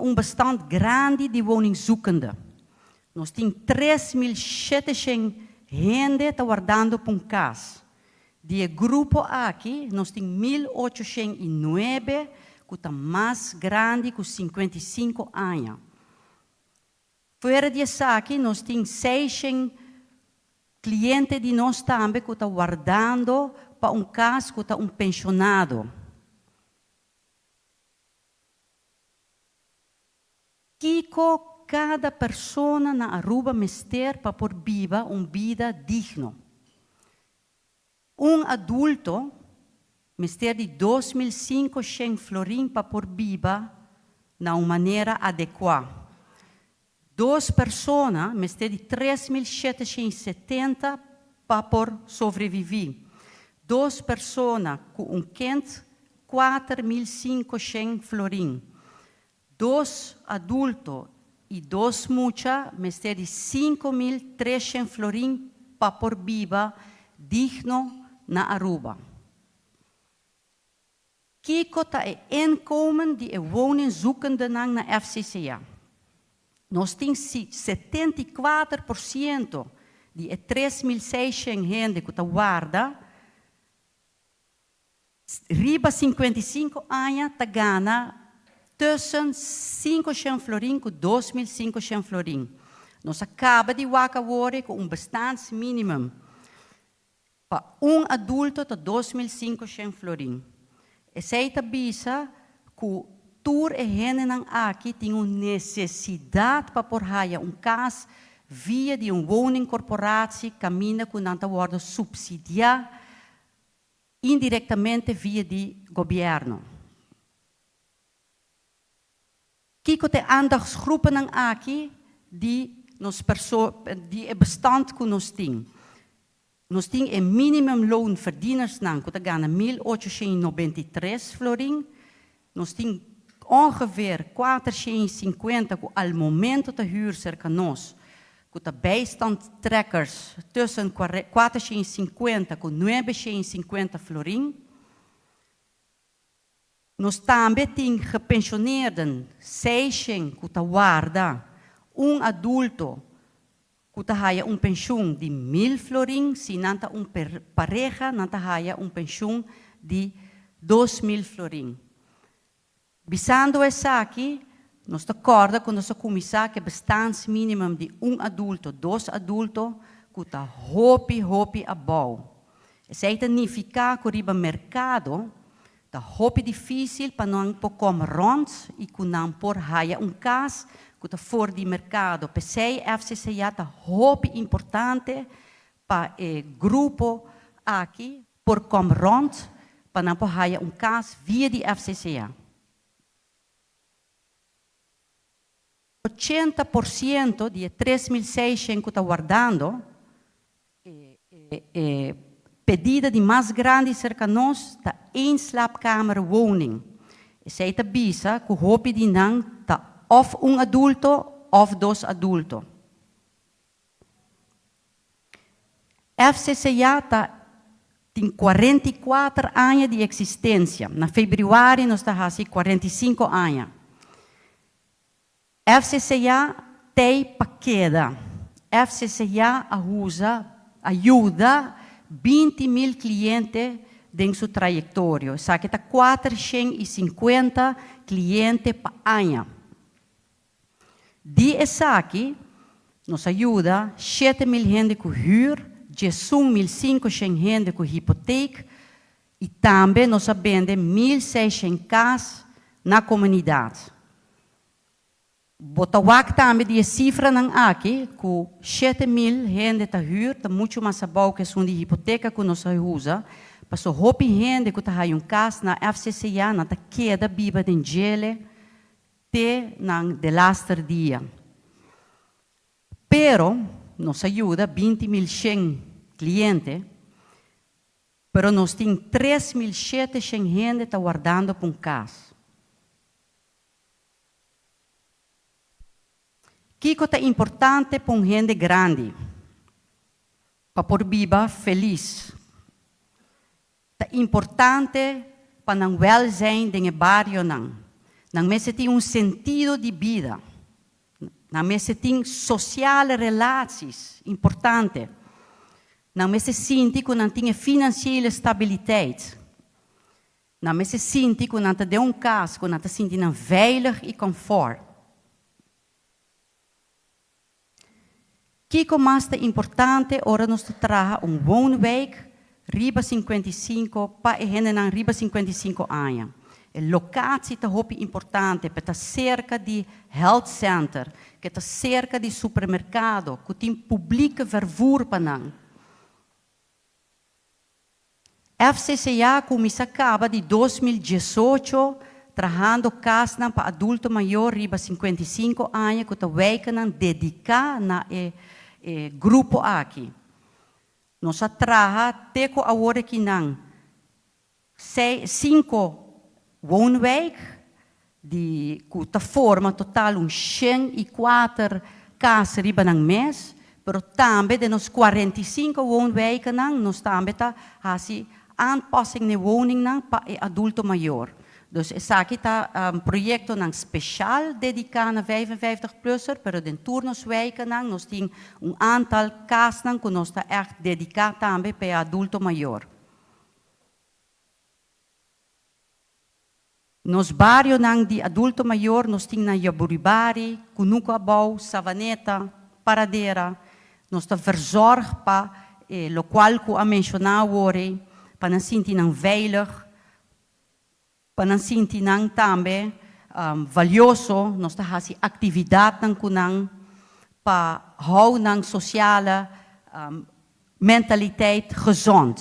un bestand grandi di woningzoekenden. Nos tin 3700 hende ta wardando pa un kas. Di e grupo aki nos tin 1809 ku ta mas grandi ku 55 aña. Fuera di esaki nos tin 600 kliente di nos tambe ku ta wardando pa un kas ku ta un penshonado. Kiko kada persona na Aruba mester pa por biba un bida digno? Un adulto mester di 2500 florin pa por biba na un manera adekuá. Dos persona mester di 3770 pa por sobreviví. Dos persona ku un kind 4500 florin. Dos adulto i dos mucha mester di 5300 florin pa por biba digno na Aruba. Kiko ta e inkomen di e woningzoekendennan na FCCA? Nos tin 74% di e 3600 hende ku ta warda riba 55 aña ta gana tussen 500 florin ku 2500 florin. Nos a kaba di wak awor ku un bestaansminimum pa un adulto ta 2500 florin. Esei ta bisa ku tur e hendenan aki tin un nesesidat pa por haya un kas via di un woningcorporatie kaminda ku nan ta wòrdu supsidiá indirektamente via di gobièrnu. Kiko ta e aandachtsgroepennan aki di nos perso di e bestand ku nos tin? Nos tin e minimumloonverdienersnan ku ta gana 1893 florin. Nos tin ongeveer 450 ku al momento ta hür serka nos, ku ta bijstandtrekkers tussen 450 ku 950 florin. Nos tambe tin gepensioneerden 600 ku ta warda un adulto ku ta haya un penshun di 1000 florin, si nan ta un pareha nan ta haya un penshun di 2000 florin. Bisando esaki, nos ta kòrda ku nos a kuminsá ku e bestaansminimum di un adulto, dos adulto, ku ta hopi hopi abou. Esei ta nifiká ku riba merkado ta hopi difísil pa nan por kom rònt i ku nan por haya un kas ku ta for di merkado. P'esei FCCA ta hopi importante pa e grupo aki por kom rònt pa nan por haya un kas via di FCCA. 80% di e 3600 ku ta wardando e pedida di mas grandi serka nos ta één slaapkamerwoning. Esei ta bisa ku hopi di nan ta òf un adulto òf dos adulto. FCCA ta tin 44 aña di eksistensia. Na febrüari nos ta hasi 45 aña. FCCA t'ei pa keda. FCCA a usa, a yuda 20.000 kliente den su trayektorio. Esaki ta 450 kliente pa aña. Di esaki nos a yuda 7000 hende ku hür, 11.500 hende ku hipotek i tambe nos a bende 1600 kas na komunidat. Bo ta wak tambe di e sifranan aki ku 7000 hende ta hür ta muchu mas abou ku esun di hipoteka ku nos a usa, paso hopi hende ku ta haya un kas na FCCA nan ta keda biba den djele te nan delaster dia. Pero nos a yuda 20.100 kliente, pero nos tin 3700 hende ta wardando pa un kas. Kiko ta importante pa un hende grandi pa por biba felis? Ta importante pa nan welzijn den e barionan. Nan mester tin un sentido di bida. Nan mester tin sociale relaties, importante. Nan mester sinti cu nan tin e financiële stabiliteit. Nan mester sinti cu nan ta den un cas cu nan ta sinti nan veilig y comfort. Kico mas ta importante ora nos ta traha un woonwijk riba 55 pa e hendenan riba 55 aña? E locatie ta hopi importante, pa ta cerca di health center, cu ta cerca di supermercado, cu tin publieke vervoer pa nan. FCCA a cuminsa caba di 2018 trahando casnan pa adulto mayor riba 55 aña cu ta wijknan dedica na e grupo aki. Nos a traha te cu awor akinan cinco woonwijk di cu ta forma total un 104 cas riba nan mes, pero tambe den nos 45 woonwijken nos tambe ta hasi aanpassing na woningnan pa e adulto mayor. Dus esaki ta un proyectonan special dedica na 55-plusser, pero den tur nos wijken nos tin un aantal casnan cu nos ta echt dedica tambe pa adulto mayor. Nos barionan di adulto mayor nos tin na Jaburibari, Cunucu Abou, Savaneta, Paradera. Nos ta verzorg pa locual cu a menciona awor, pa nan sinti nan veilig, pa nan sinti nan tambe valioso. Nos ta hasi actividadnan cu nan pa hou nan sociale mentaliteit gezond.